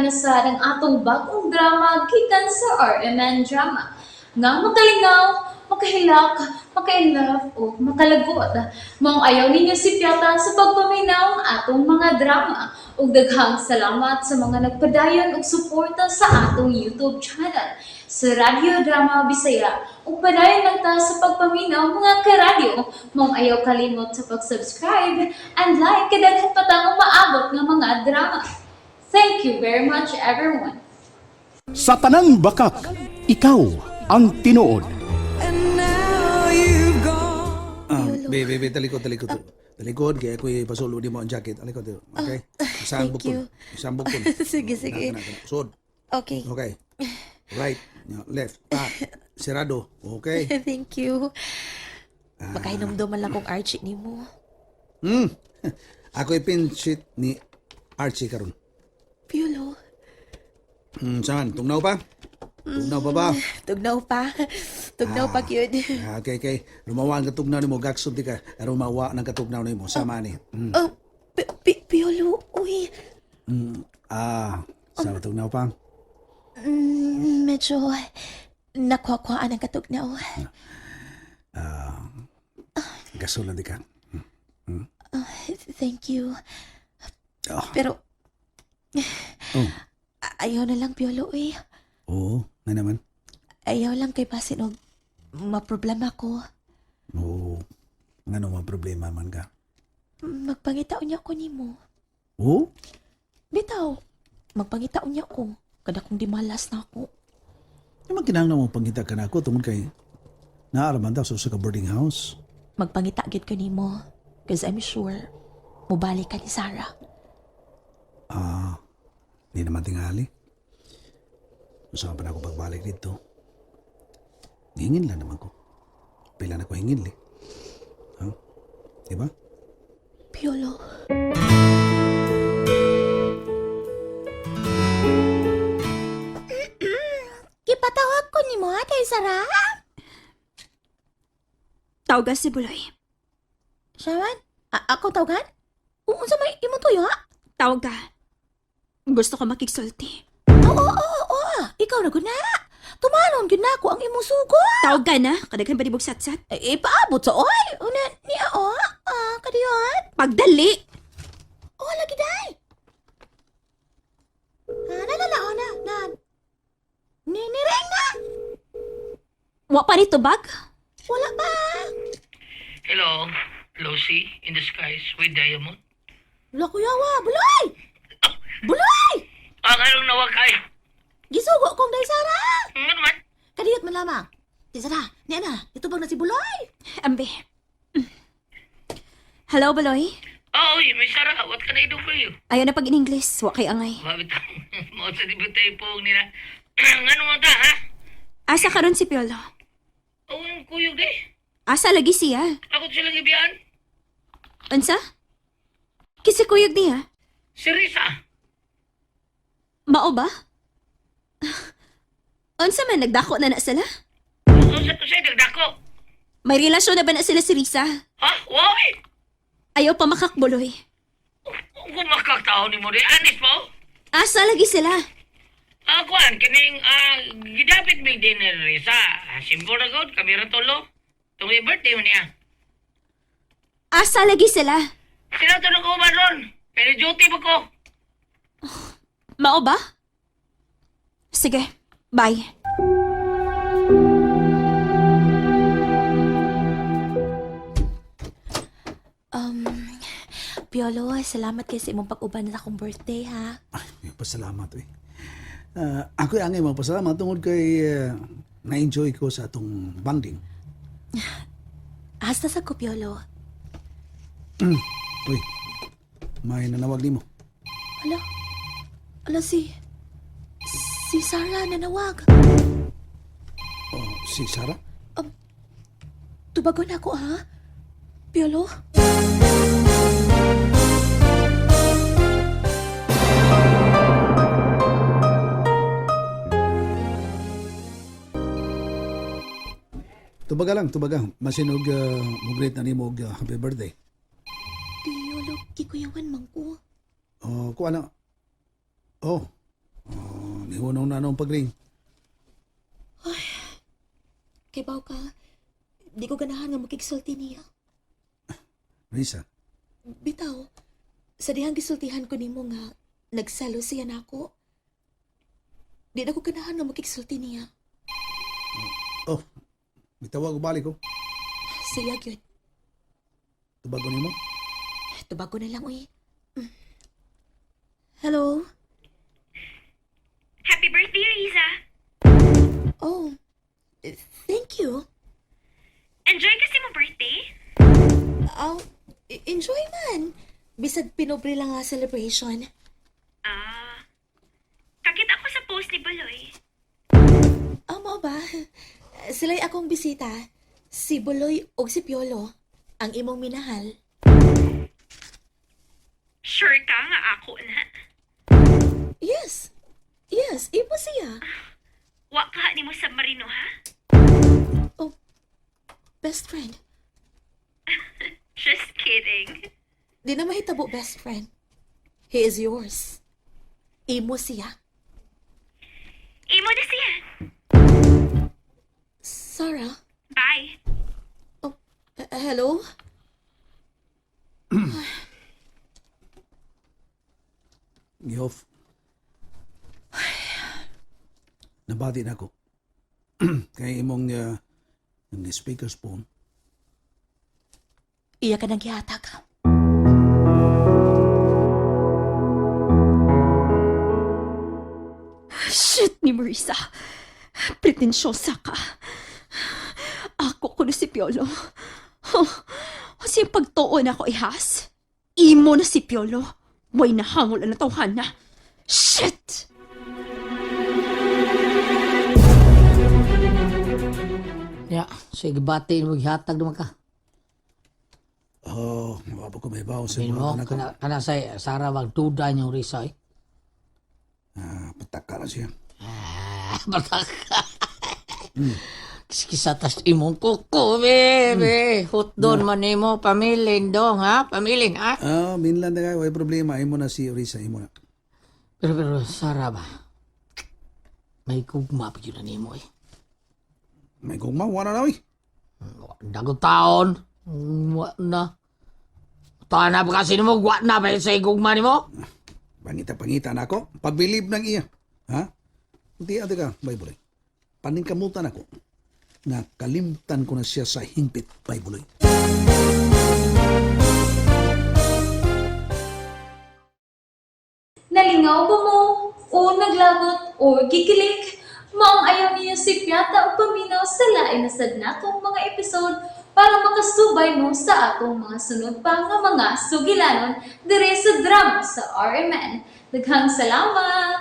na sad ang atong bagong drama gikan sa RMN Drama. Nga makalingaw, makahilak, maka-inlove o makalagot. Maong ayaw ninyo sipyata sa pagpaminaw ang atong mga drama. Ug daghang salamat sa mga nagpadayon og suporta sa atong YouTube channel sa Radyo Drama Bisaya. Ug padayon lang ta sa pagpaminaw, mga karadyo. Maong ayaw kalimot sa pag-subscribe and like kay daghan pa tang umaabot nga mga drama. Thank you very much, everyone. Sa tanang bakak, ikaw ang tinuod. Ah, be, be, be, talikod, talikod. Talikod, kaya ako ipasulo di mo ang jacket. Talikod, okay? Isang thank bukton. you. Isang bukton. Sige, sige. Kana, kana, kana. Sud. Okay. Okay. Right, left, ah, sirado. Okay. Thank you. Makahinumdum man lang kong Archie nimo. Ako ipinchit ni Archie karon. Piolo, Saan? Tugnaw pa? Tugnaw pa ba? Tugnaw pa. Tugnaw pa cute. Ah, okay, okay. Rumawa ang katugnaw nimo, gaksun di ka. Rumawa ng katugnaw nimo. Sama ni. Oh, Piolo, uy. Ah, sama tugnaw pa. Medyo nakuha-kuhaan ang katugnaw. Gasulan di ka. Thank you. Ah. Pero, Oh. Ayaw na lang, Piolo, uy. Oo, nga naman. Ayaw lang kay basin og maproblema ko. Oo. Nga naman problema man ka. Magpangitaon niya ko nimo. Oo? Bitaw, magpangitaon niya ko. Kada kong di malas na ako. Yung mga kinahanglan mo pangita ka na ako tungod kay naaraman daw sa usa ka boarding house. Magpangita gid ko nimo. 'Cause I'm sure, mubalik ka ni Sarah. Ah, di naman tingali. Usa pa na ako pagbalik dito. Hingin lang naman ko. Pila na ko hingin li. Ha? Di ba? Piolo. Gipatawag ko nimo ha kay Sarah. Tawga si Buloy. Sharon, ako tawagan? Unsa may imo tuyo ha? Tawag ka. Gusto ko makigsulti. Oo, oo, oo. Ikaw na gud na. Tumanon gyud nako ang imong sugo. Tawag ka na. Kadaghan ba di satsat? Eh, ipaabot sa oy. Una niya o. Ah, kadiyot. Pagdali! Oh, lagi day. Ah, na na na oh, na na. Ni ni reng na. Wa pa ni tubag? Wala pa. Hello, Lucy in the skies with Diamond. Wala kuyawa, buloy. Buloy! Ang anong nawag kay? Gisugo kong day Sara. Ano naman? Kadiyot man lamang. Di Sara, niya na. Itubag na si Buloy. Ambe. Hello, Buloy. Oh, oy, may Sarah, what can I do for you? Ayaw na pag in English. Wa kay angay. Mabit mo sa dibutay po nila. Ano mo ta, ha? Asa karon si Piolo? Oh, ang kuyog eh. Asa lagi siya? Ako silang ibiyaan. Unsa? Kisi kuyog niya? Si Risa. Mao ba? Unsa man nagdako na na sila? Ano sa kusay, dagdako. May relasyon na ba na sila si Risa? Ha? Wow, eh. Ayaw pa makakbuloy. Kumakaktaon ni mo rin. Anis po? Asa lagi sila? Ah, kuan, kining, ah, gidapit big dinner, Risa. Simple na god, kami ra tulo. Tungoy birthday mo niya. Asa lagi sila? Sila to nag-uman ron. Pero duty ba ko? Mao ba? Sige, bye. Um, Piolo, salamat kay sa imong pag-uban sa akong birthday, ha? Ay, pasalamat eh. Ah, ako ang imong pasalamat tungod kay na-enjoy ko sa atong bonding. Hasta sa ko, Piolo. Uy, may nanawag nimo. Ala, ala si Sarah nanawag. Oh, si Sarah? Tubagon ako, ha? Piolo? Tubaga lang, tubaga. Masinog mo-greet na nimo og happy birthday. Piolo, kikuyawan man ko. Oh, kuha na. Oh. Nihunong na nung pagring. Kay baw ka, di ko ganahan nga makigsulti niya. Risa, Bitaw, sa dihang gisultihan ko nimo nga nagsalo siya nako. Di na ko ganahan nga makigsulti niya. Oh, bitawag ko balik ko. Siya gyud. Tubag ko nimo. Tubago na lang uy. Hello? Happy birthday, Riza! Oh, thank you. Enjoy kasi mo birthday? Oh, enjoy man. Bisag pinobre lang nga celebration. Ah. Kakita ko sa post ni Baloy. Ah, mao ba? Sila'y akong bisita. Si Buloy ug si Piolo. Ang imong minahal. Sure ka nga ako na. Yes. Yes, imo siya. Wa ka ni mo sa Marino, ha? Oh, best friend. Just kidding. Di na mahitabo, best friend. He is yours. Imo siya. Imo na siya. Sarah? Bye. Oh, hello? Gi-off. Nabati na ako. Kay imong yung speaker's phone. Iya ka nang gihatag. Shit ni Marisa. Pretensyosa ka. Ako kuno si Piolo. Huh. Kasi yung pagtuon ako ihas. Imo na si Piolo. Way nahangol ang natawhan na. Shit! Ya, sige bati mo gihatag naman ka. Oh, wa pa ko may bawo sa Sabihin mo, mga anak ko. kana, kana sa Sara magduda niyong Risa eh. Ah, pataka na siya. Ah, bataka. Kiskisa tas imong kuko, bebe. Hotdon man nimo, pamilin dong, ha? Pamilin, ha? Ah, minlan na kayo. Way problema. Imo na si Risa. Imo na. Pero, pero, Sara ba? May gugma pa yun na nimo eh. May gugma. Wala na, oy. Dago taon. Wa na. Taon na ba kasi nimo, wa na ba sa gugma nimo? Pangita, pangita na ako. Pabilib ng iya. Ha? Hindi, ate ka, Bible. Paningkamutan ako na kalimtan ko na siya sa hingpit, Bible. Nalingaw ba mo? O naglagot o gikilig? Maong ayaw niyo si Piata o paminaw sa lain na sad natong mga episode para makasubay mo sa atong mga sunod pa nga mga sugilanon dire sa drama sa RMN. Daghang salamat!